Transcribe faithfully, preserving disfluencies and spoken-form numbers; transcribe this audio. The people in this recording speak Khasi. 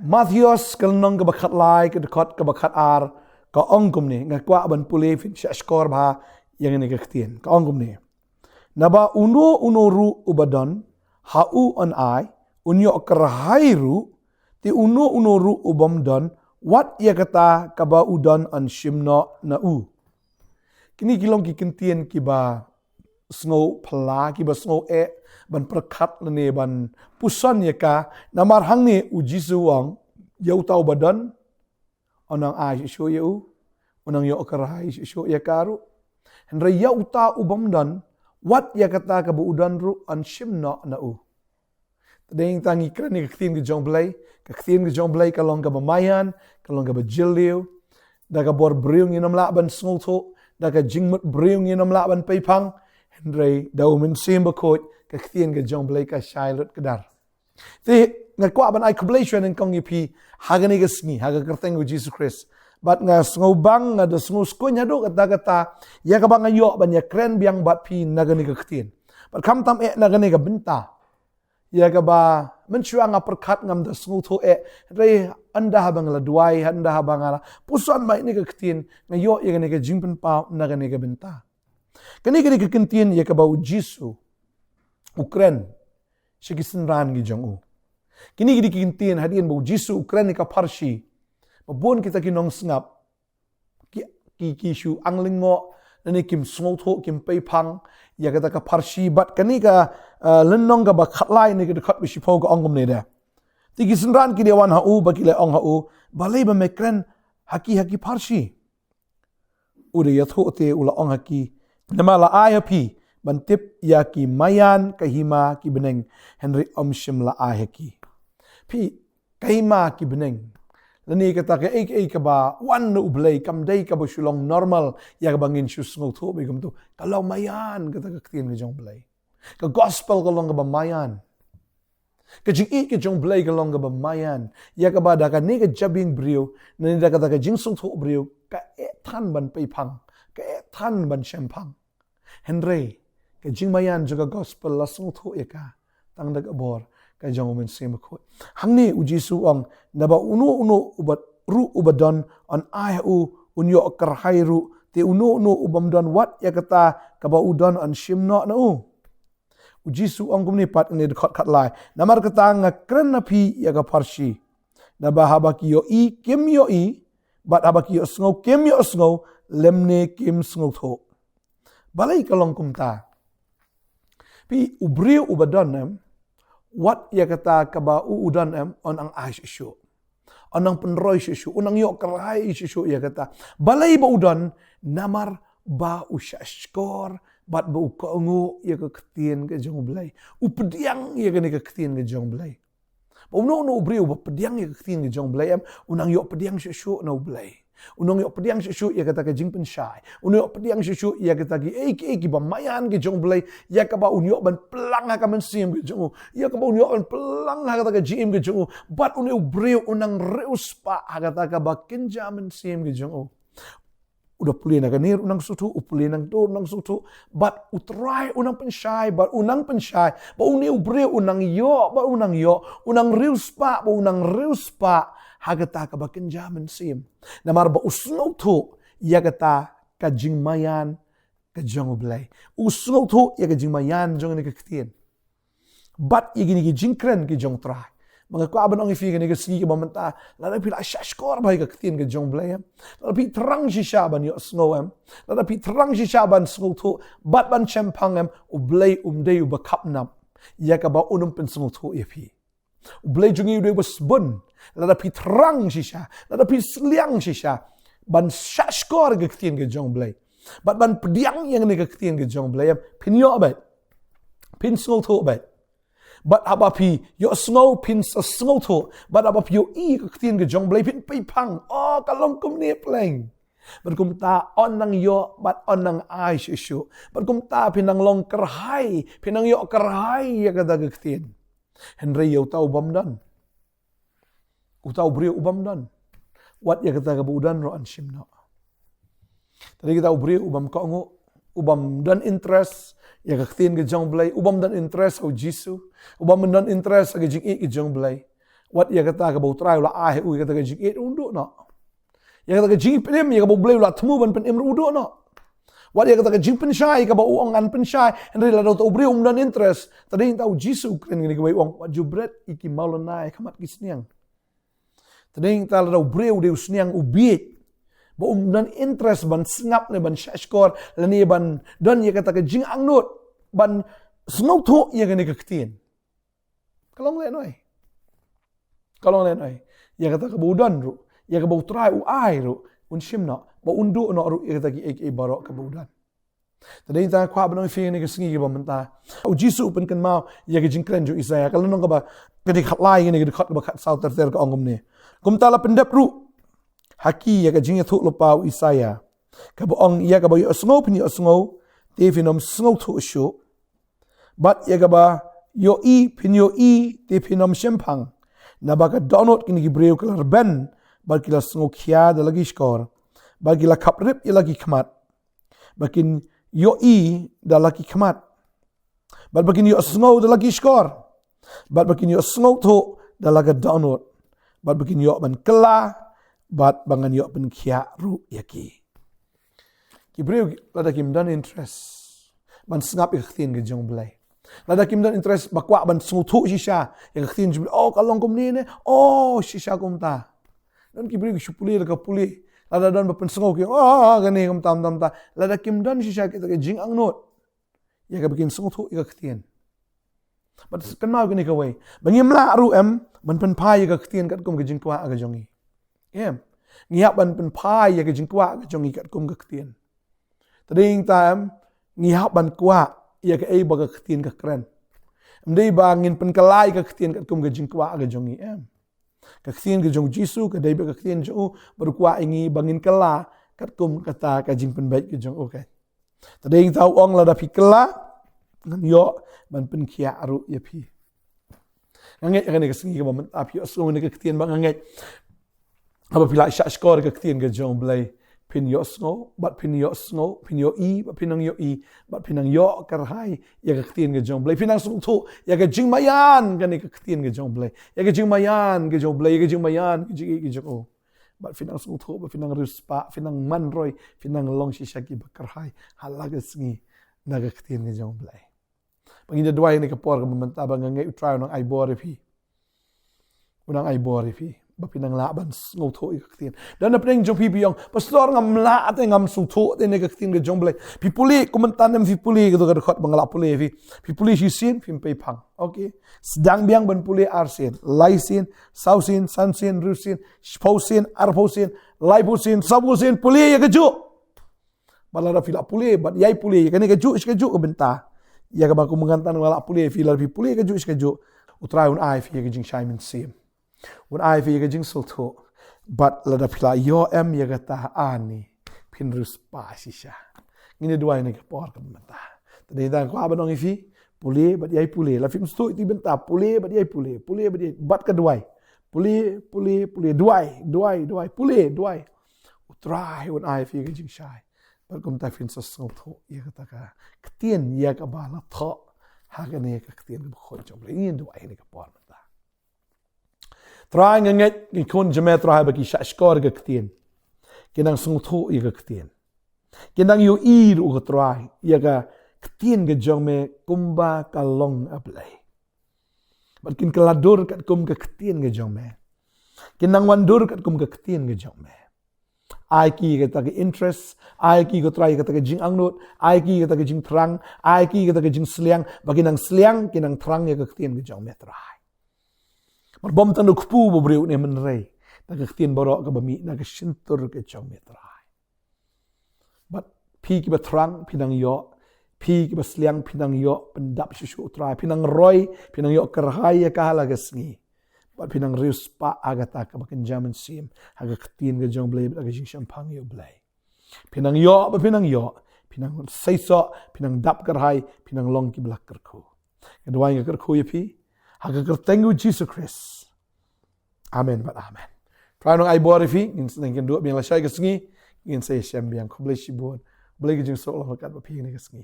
Mathaios ka lynnong kaba khatlai, ka dkhot kaba khatar, ka ong kumne, nga kwah ban pule phin shah shkor bha ïa kane ka ktien. Ka ong kumne. Naba uno uno ruh uba don, ha u yn ai, un ïoh kyrhai ruh, te uno uno ruh u bym don, wat ïa kata kaba u don yn shim noh na u. Kine ki long ki kyntien kiba sngew phylla, kiba sngew eh ban pyrkhat lane ban puson ïa ka. Namar hangne u Jisu u ong, ïa uta uba don, un nang ai shuh shuh ïa u, un nang ïoh kyrhai shuh shuh ïa ka ruh. Hynrei ïa uta u bym don, wat ïa kata kaba u don ruh yn shim noh na u. Te dei tang ngi kren ïa ka ktien ka jong U Blei, ka ktien ka jong U Blei ka long kaba maïan, ka long kaba jylliew. Da ka bor briew ngin ym lah ban sngewthuh, da ka jingmut briew ngin ym lah ban peiphang. Hynrei da U Mynsiem Bakhuid, ka ktien ka jong U Blei ka shai lut kdar. Te nga kwah ban ai khublei shwa nyngkong ïa phi ha kane ka sngi, ha ka kyrteng U Jisu Khrist. Bad nga sngewbang, nga da sngewskuiñ haduh katta katta ïa kaba nga ïoh ban ïakren biang bad phi na kane ka ktien. Bad khamtam eh na kane ka bynta, ïa kaba mynshuwa nga pyrkhat ngam da sngewthuh eh, hynrei ynda haba nga la duwai, ynda haba nga la puson bha ïa kane ka ktien, nga ïoh ïa kane ka jingpynpaw na kane ka bynta. Kane ka dei ka ktien ïa kaba U Jisu u kren sha ki synran ki jong u. Kine ki dei ki ktien hadien ba U Jisu u kren ïa ka pharshi, ba bun kita ki nongsngap ki, ki, ki shu ang lyngngoh, lane kim sngewthuh, kim peiphang ïa kata ka pharshi. Bad kane ka, eh, lynnong kaba khatlai ne ka dkhot ba shiphew ka ong kumne de. Te ki synran ki dei wan ha u, ba ki la ong ha u, balei ba me kren ha ki, ha ki pharshi? U da ïathuh te u la ong ha ki, namar la ai ha phi ban tip ïa ki maïan ka hima ki bneng, hynrei ym shym la ai ha ki. Phi, ka hima ki bneng, lane kata kaei kaei kaba wan na U Blei, kam dei kaba shu long normal ïa kaba ngin shu sngewthuh bha kumto. Ka long maïan kata ka ktien ka jong U Blei. Ka gospel ka long kaba maïan. Ka jingïeit ka jong U Blei ka long kaba maïan. Ïa kaba da kane ka jabieng briew, lane da kata ka jingsngewthuh briew, ka eh than ban peiphang, ka eh than ban shemphang. Hynrei ka jingmaïan jong ka gospel la sngewthuh ïa ka tang da ka bor ka jong U Mynsiem Bakhuid. Hangne U Jisu u ong, naba uno uno uba ruh uba don, yn ai ha u, un ïoh kyrhai ruh, te uno uno u bym don, wat ïa kata kaba u don yn shim noh na u. U Jisu u ong kumne pat ha kane ka dkhot khatlai, namar kata nga kren ha phi ïa ka pharshi. Naba haba ki ïohi kim ïohi, bad haba ki ïohsngew kim ïohsngew, lymne kim sngewthuh. Balei ka long kumta? Phi, u briew uba don em, wat ïa kata kaba u u don em, un nang ai shuh shuh. Un nang pynroi shuh shuh, un nang ïoh kyrhai shuh shuh ïa kata. Balei ba u don? Namar ba u shah shkor bad ba u kohnguh ïa ka ktien ka jong U Blei. U pdiang ïa kane ka ktien ka jong U Blei. Ba uno uno u briew ba pdiang ïa ka ktien ka jong U Blei em, un nang ïoh pdiang shuh shuh na U Blei. Un nang ïoh pdiang shuh shuh ïa kata ka jingpynshai. Un nang ïoh pdiang shuh shuh ïa kata kiei kiei kiba maïan ki jong U Blei, ïa kaba un ïoh ban plang ha ka mynsiem ka jong u, ïa kaba un ïoh ban plang ha kata ka jingim ka jong u. Bad une u briew un nang riewspah ha kata kaba kynja mynsiem ka jong u. U da pule na kane ruh u nang sngewthuh, u pule nangto ruh u nang sngewthuh, bad U Trai u nang pynshai, bad u nang pynshai, bad une u briew u nang ïoh, bad u nang ïoh, u nang riewspah, bad u nang riewspah ha kata kaba kynja mynsiem. Namar ba u sngewthuh ïa kata ka jingmaïan ka jong U Blei. U sngewthuh ïa ka jingmaïan jong kane ka ktien. Bad ïa kine ki jingkren ki jong U Trai. Ma nga kwah ban ong ïa phi kane ka sngi kaba mynta, lada phi la shah shkor bha ïa ka ktien ka jong U Blei em, lada phi thrang shisha ban ïohsngew em, lada phi thrang shisha ban sngewthuh bad ban shemphang em, U Blei um dei uba khapnap ïa kaba un ym pynsngewthuh ïa phi. U Blei jong ngi u dei uba sbun. Lada phi thrang shisha, lada phi sliang shisha ban shah shkor ïa ka ktien ka jong U Blei, bad ban pdiang ïa kane ka ktien ka jong U Blei em, phin ïoh beit, phin sngewthuh beit. Bad haba phi ïohsngew phin sa sngewthuh, bad haba phi ïohi ïa ka ktien ka jong U Blei phin peiphang, o, ka long kumne pleng. Bad kumta un nang ïoh bad un nang ai shuh shuh. Bad kumta phin nang long kyrhai, phin nang ïoh kyrhai ïa kata ka ktien. Hynrei ïa uta u bym don, uta u briew u bym don, wat ïa kata kaba u don ruh yn shim noh. Te dei kata u briew u bym kohnguh, u bym don interest ïa ka ktien ka jong U Blei, u bym don interest ha U Jisu, u bym don interest ha ka jingïeit ka jong U Blei, Wat ïa kata kaba U Trai u la ai ha u, ïa kata ka jingïeit ruh un duh noh. Ïa kata ka jingpynim, ïa kaba U Blei u la thmu ban pynim ruh un duh noh. Wat ïa kata ka jingpynshai, ïa kaba u ong ngan pynshai, hynrei lada uta u briew um don interest. Te dei nangta U Jisu u kren kane kawei, u ong, wat ju bret ïa ki mawlynnai ha khmat ki sniang. Te dei nangta lada u briew dei u sniang u bieit, ba um don interest ban sngap ne ban shahshkor, lane ban don ïa kata ka jingangnud ban sngewthuh ïa kane ka ktien. Ka long lehnohei. Ka long lehnohei. Ïa kata kaba u don ruh, ïa kaba U Trai u ai ruh, un shim noh, ba un duh noh ruh ïa kata kiei kiei baroh kaba u don. Te dei nangta kwah ban ong ïa phi kane ka sngi kaba mynta, U Jisu u pynkynmaw ïa ka jingkren jong u Isaïah, ka lynnong kaba, ka dkhot lai, kane ka dkhot kaba khatsaw ter ter, ka ong kumne: Kumta la pyndep ruh ha ki ïa ka jingïathuh lypa u Isaïah, kaba ong, ïa kaba ïohsngew phin ïohsngew, te phin ym sngewthuh shuh, bad ïa kaba ïohi phin ïohi, te phin ym shemphang. Naba ka dohnud kine ki briew ki la rben, bad ki la sngewkhia da la ki shkor, bad ki la khaprip ïa la ki khmat, ba kin ïohi da la ki khmat, bad ba kin ïohsngew da la ki shkor, bad ba kin ïohsngewthuh da la ka dohnud, bad ba kin ïoh ban kylla, bad ba ngan ïoh pynkhiah ruh ïa ki. Ki briew lada kim don interest ban sngap ïa ka ktien ka jong U Blei, lada kim don interest ba kwah ban sngewthuh shisha ïa ka ktien jong U Blei, oh, ka long kumne ne, oh, shisha kumta. Don ki briew ki shu pule da ka pule, lada don ba pynsngew ki, oh, kane kumta kumta kumta. Lada kim don shisha kita ki jingangnud ïa kaba kin sngewthuh ïa ka ktien. Bad kynmaw kane kawei, ba ngim lah ruh, em, ban pynphai ïa ka ktien katkum ka jingkwah ka jong ngi. Em, ngi hap ban pynphai ïa ka jingkwah ka jong ngi katkum ka ktien. Te dei nangta, em, ngi hap ban kwah ïa kaei ba ka ktien ka kren. Ym dei ba ngin pynkylla ïa ka ktien katkum ka jingkwah ka jong ngi, em. Ka ktien ka jong U Jisu ka dei beit ka ktien jong u, bad u kwah ïa ngi ba ngin kylla katkum kata ka jingpynbeit ka jong u, keiñ. Te dei nangta u ong, lada phi kylla, ngan ïoh ban pynkhiah ruh ïa phi. Nga ngeit ha kane ka sngi kaba mynta phi ïohsngew ïa kane ka ktien, bad nga ngeit haba phi la shahshkor ïa ka ktien ka jong U Blei, phin ïohsngew, bad phin ïohsngew, phin ïohi, bad phin nang ïohi, bad phin nang ïoh kyrhai ïa ka ktien ka jong U Blei. Phin nang sngewthuh ïa ka jingmaïan kane ka ktien ka jong U Blei, ïa ka jingmaïan ka jong U Blei, ïa ka jingmaïan ka jingïeit ka jong u. Bad phin nang sngewthuh, bad phin nang riewspah, phin nang man roi, phin nang long shisha kiba kyrhai ha la ka sngi na ka ktien ka jong U Blei. Ba ngin ïa duwai ha kane ka por kaba mynta, ba nga ngeit U Trai u nang ai bor ïa phi. U nang ai bor ïa phi ba phin nang lah ban sngewthuh ïa ka ktien. Don na pdeng jong phi ba ong, Pastor, ngam lah te, ngam sngewthuh te ïa ka ktien ka jong U Blei. Phi pule, kumta ne em phi pule kato ka dkhot ba nga la pule ïa phi. Phi pule shisien, phim pei phang. Okay. Sdang biang ban pule arsien, laisien, sawsien, sansien, riewsien, shiphew sien, arphew sien, laiphew sien, sawphew sien, pule ïa kajuh. Bad lada phi la pule bad ïai pule ïa kane kajuh shi kajuh ka bynta, ïa kaba kum ngan tang ba la pule, phi la, phi pule kajuh shi kajuh, U Trai un ai phi ïa ka jingshai mynsiem, un ai phi ïa ka jingsngewthuh. Bad lada phi la ïoh, em, ïa kata, ani phin riewspah shisha. Ngin ïa duwai ha kane ka por kaba mynta. Te dei tang kwah ban ong ïa phi, pule bad ïai pule. La phim sngewthuh ïa kata ka bynta, pule bad ïai pule, pule bad ïai, bad ka duwai. Pule, pule, pule, duwai, duwai, duwai, pule, duwai. U Trai un ai phi ïa ka jingshai. Bad kumta phin sa sngewthuh ïa kata ka ktien, ïa kaba la thoh ha kane ka ktien kaba khuid jong U Blei. Ngin duwai ha kane ka por mynta. Trai, nga ngeit ki khun jong me, Trai, ba ki shahshkor ïa ka ktien, ki nang sngewthuh ïa ka ktien, ki nang ïohi ruh, ko Trai, ïa ka ktien ka jong me kumba ka long, A Blei. Bad kin kylla dur katkum ka ktien ka jong me, kin nang wan dur katkum ka ktien ka jong me. Ai ki kata ka interest, ai ki, ko Trai, kata ka jingangnud, ai ki kata ka jingthrang, ai ki kata ka jingsliang, ba ki nang sliang, ki nang thrang ïa ka ktien ka jong me, Trai. Bad bym tang da u kpu ba u briew un ïa mynrei da ka ktien baroh kaba mih na ka shyntur ka jong me, Trai. Bad phi kiba thrang phin nang ïoh, phi kiba sliang phin nang ïoh pyndap shuh shuh, Trai. Phin nang roi, phin nang ïoh kyrhai ïa ka ha la ka sngi. Bad phin nang riewspah ha kata kaba kynja mynsiem, ha ka ktien ka jong U Blei, bad ha ka jingshemphang ïa U Blei. Phin nang ïoh, bad phin nang ïoh, phin nang seisoh, phin nang dap kyrhai, phin nang long kiba la kyrkhu. Nga duwai, nga kyrkhu ïa phi ha ka kyrteng U Jisu Khrist. Amen bad amen. Trai un ai bor ïa phi. Ngin sa ïakynduh biang lashai ka sngi. Ngin sa ïashem biang. Khublei shibun. Blei ka jingsuk long ryngkat bad phi ha kane ka sngi.